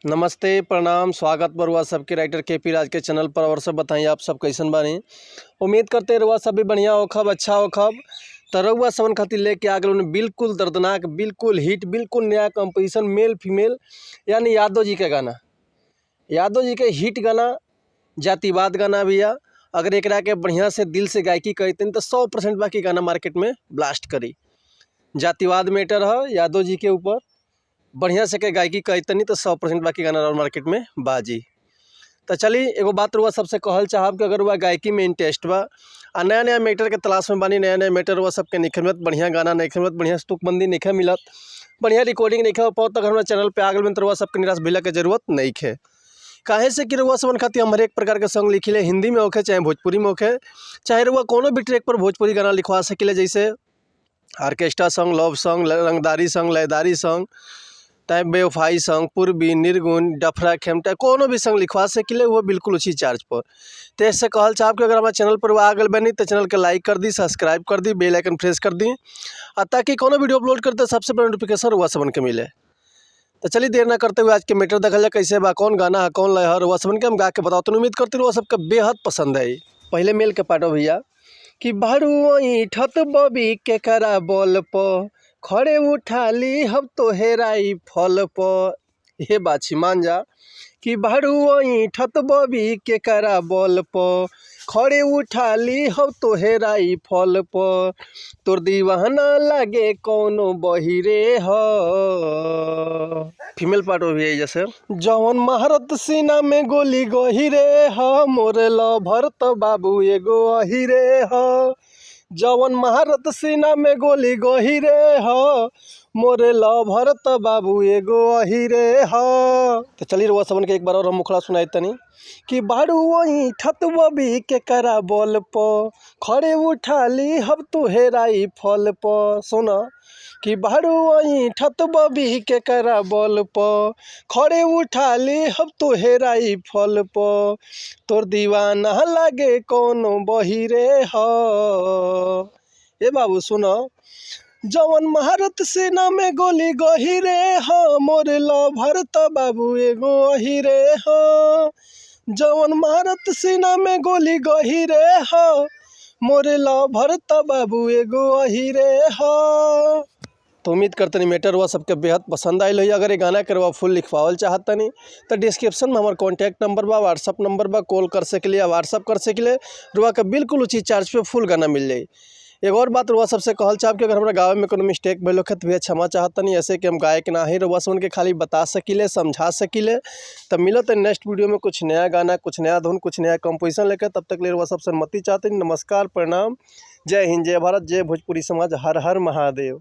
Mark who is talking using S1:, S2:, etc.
S1: नमस्ते, प्रणाम, स्वागत बरुआ सबके राइटर के पी राज के चैनल पर। और सब बताइए आप सब कैसन बानी। उम्मीद करते हैं रुआ सब भी बढ़िया होखब, अच्छा होखब। त रउआ सबन खातिर लेके आ गइल बिल्कुल दर्दनाक, बिल्कुल हिट, बिल्कुल नया कंपोजिशन, मेल फीमेल यानी यादव जी के गाना, यादव जी के हिट गाना, जातिवाद गाना भैया। अगर एकरा के बढ़िया से दिल से गायकी करतन तो 100% बाकी गाना मार्केट में ब्लास्ट करी। जातिवाद मैटर है यादव जी के ऊपर, बढ़िया से के गायकी करतनी तो 100% बाकी गाना और मार्केट में बाजी। तो चली एगो बात रुआ सबसे कहल चाहब कि अगर रुआ गायकी में इंटरेस्ट बा आ नया नया मैटर के तलाश में बानी, नया नया मैटर रुआ सबके नइखे मिलत, बढ़िया गाना नइखे मिलत, बढ़िया तुकबंदी नइखे मिलत, बढ़िया रिकॉर्डिंग नइखे हो पावत, अगर हमारा चैनल पे आ गइल तो रुआ सबके निराश भइला के जरूरत नइखे। काहे से कि रुआ सबन खातिर हम हरेक प्रकार के सॉन्ग लिखिले, हिंदी में होखे चाहे भोजपुरी में होखे, चाहे रुआ कोनो भी ट्रैक पर भोजपुरी गाना लिखवा सकिले, जैसे ऑर्केस्ट्रा सॉन्ग, लव सॉन्ग, रंगदारी सॉन्ग, लयदारी सॉन्ग, चाहे बेवफाई सॉन्ग, पूर्वी, निर्गुण, डफरा, खेमटा, कोनो भी सॉन्ग लिखवा सकिले, वो बिल्कुल उसी चार्ज पर। तो ऐसे कहल चाहब कि अगर हमारे चैनल पर आ गइल बनी तो चैनल के लाइक कर दी, सब्सक्राइब कर दी, बेल आइकन प्रेस कर दी, आ ताकि कोनो वीडियो अपलोड करते सबसे पहले नोटिफिकेशन रुआ सबन के मिले। तो चलिए देर ना करते हुए आज के मैटर देखल जाए, कैसे बा, कौन गाना है, कौन लय है, रुआ सबन के हम गा के बताओ। तो उम्मीद करते रुआ सबके बेहद पसंद आई। पहले मेल के पाटो भैया कि बारू ठत बबी के करा बॉल पर खड़े उठा ली हम तो हेराई फल पर। हे बाछी मान जा कि बारू ठत बबी के करा बॉल पर खड़े उठा ली हम तो हेराई फल पर, तोर दीवाना लागे कोनो बहिरे ह। फीमेल पार्ट हो भी जैसे जवन महारत सीना में गोली गहिरे ह, मोर लभर त बाबू एगो अहिरे ह। जवन महारत सीना में गोली गहिरे ह, मोरे लभर त बाबू एगो अहिरे ह। तो चलिए रुआ सबन के एक बार और हम मुखड़ा सुनाई तनी कि बारू वही ठत बबी के करा बॉल प खड़े उठा ली हम तो हेराई फल प। सुना कि बारू वही ठत बबी के करा बॉल प खड़े उठा ली हम तो हेराई फल प, तोर दीवाना लागे कोनो बहिरे ह। ए बाबू सुनो, जवन महारत सेना में गोली गहिरे ह, मोर लभर त बाबू एगो अहिरे ह। जवन महारत सेना में गोली गहिरे ह, मोर लभर त बाबू एगो अहिरे ह। तो उम्मीद करतनी मैटर हुआ सबके बेहद पसंद आयल होई। अगर ये गाना के रुआ फुल लिखवावल चाहतनी तो डिस्क्रिप्शन में हमार कॉन्टैक्ट नंबर बा, व्हाट्सअप नंबर बा, कॉल कर सकले या व्हाट्सअप कर सकले, रुआ के बिल्कुल उचित चार्ज पे फुल गाना मिल जाई। एक और बात रुआ सबसे कहल चाहब कि अगर हमरा गावे में कोनो मिस्टेक भइल होखे तो भैया क्षमा चाहतनी, ऐसे कि हम गायक ना ही, रुआ सबन के खाली बता सकिले, समझा सकिले। तब मिलत है नेक्स्ट वीडियो में कुछ नया गाना, कुछ नया धुन, कुछ नया कंपोजिशन लेकर। तब तक ले रुआ सबसे अनुमति चाहतनी। नमस्कार, प्रणाम, जय हिंद, जय भारत, जय भोजपुरी समाज, हर हर महादेव।